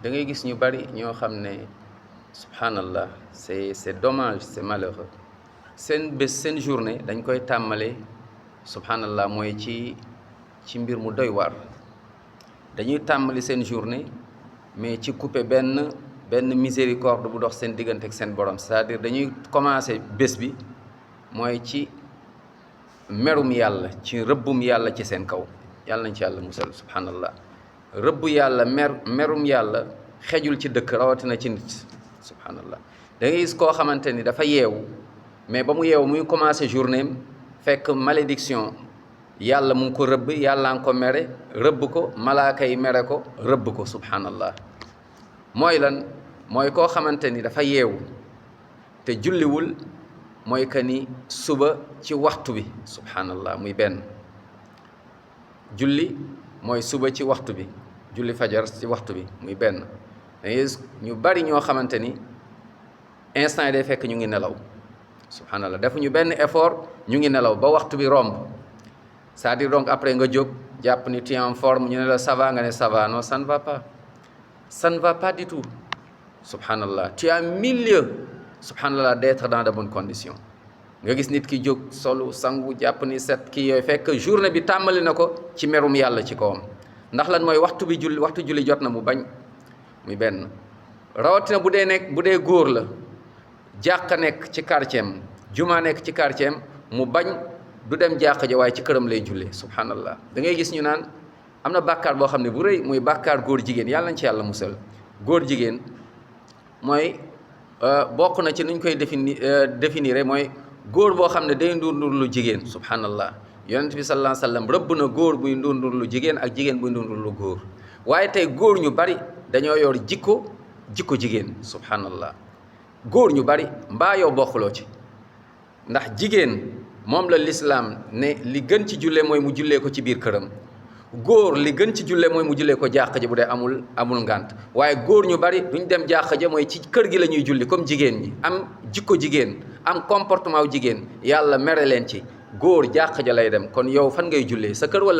da ngay gis ñu bari ñoo xam ne subhanallah c'est dommage, c'est malheureux. seen bés seen journée dañ koy tàmmale subhanallah mooy ci mbir mu doy waar. dañuy tàmmali seen journée mais ci couper benn miséricorde bu dox seen diggante ak seen borom, c'est-à-dire dañuy commencer bés bi mooy ci merum yàlla, ci rëbbum yàlla ci seen kaw. yàlla nañ ci yàlla musal subhanallah. rëbb yàlla merum yàlla xejul ci dëkk, rawatina ci nit subhanallah. da ngay gis koo xamante ni dafa yeewu, mais ba mu yeewu muy commencer journée am fekk malédiction yàlla mu ngi ko rëbb, yàlla nga ko mere rëbb ko, malaaka yi mere ko rëbb ko subhanallah. mooy lan? mooy koo xamante ni dafa yeewu te julliwul, mooy que ni suba ci waxtu bi subhanallah muy benn. julli mooy suba ci waxtu bi, julli fajar ci waxtu bi muy benn. dangay gis ñu bari ñoo xamante ni instant yi day fekk ñu ngi nelaw subhanallah, defuñu benn effort, ñu ngi nelaw ba waxtu bi romb. c'est-à-dire donc après nga jóg jàpp ni tu es en forme, ñu ne la ça va, nga ne ça va. Non, ça ne va pas, ça ne va pas du tout subhanallah. tu es à milieu subhanallah d'être dans de bonnes conditions. nga gis nit ki jóg solu sangu jàpp ni set kii yooyu fekk journée bi tàmbali na ko ci merum yàlla ci kawam. ndax lan? mooy waxtu julli jot na mu bañ, muy benn. rawatina bu dee góor la, jàkka nekk ci quartier am, juma nekk ci quartier am, mu bañ du dem jàkka ja waaye ci këram lay jullee subhanallah. da ngay gis ñu naan am na bàkkaar boo xam ne bu rëy, muy bàkkaar góor jigéen. yàlla nañ ci yàlla musal. góor jigéen mooy bokk na ci nuñ koy définir mooy góor boo xam ne day ndur lu jigéen subhanallah. yonent bi sallallahu alayhi wa sallam rëbb na góor buy ndur lu jigéen ak jigéen buy ndur lu góor. waaye tey góor ñu bari dañoo yor jikko jigéen subhanallah. góor ñu bari mbaa yow bokkuloo ci, ndax jigéen moom la lislaam ne li gën ci julle mooy mu jullee ko ci biir këram. góor li gën ci julle mooy mu jullee ko jàkka ja bu dee amul ngànt. waaye góor ñu bari duñ dem jàkka ja, mooy ci kër gi la ñuy julli comme jigéen ñi, am jikko jigéen, am comportement wu jigéen, yàlla mere leen ci. góor jàkka ja lay dem. kon yow fan ngay jullee, sa kër wala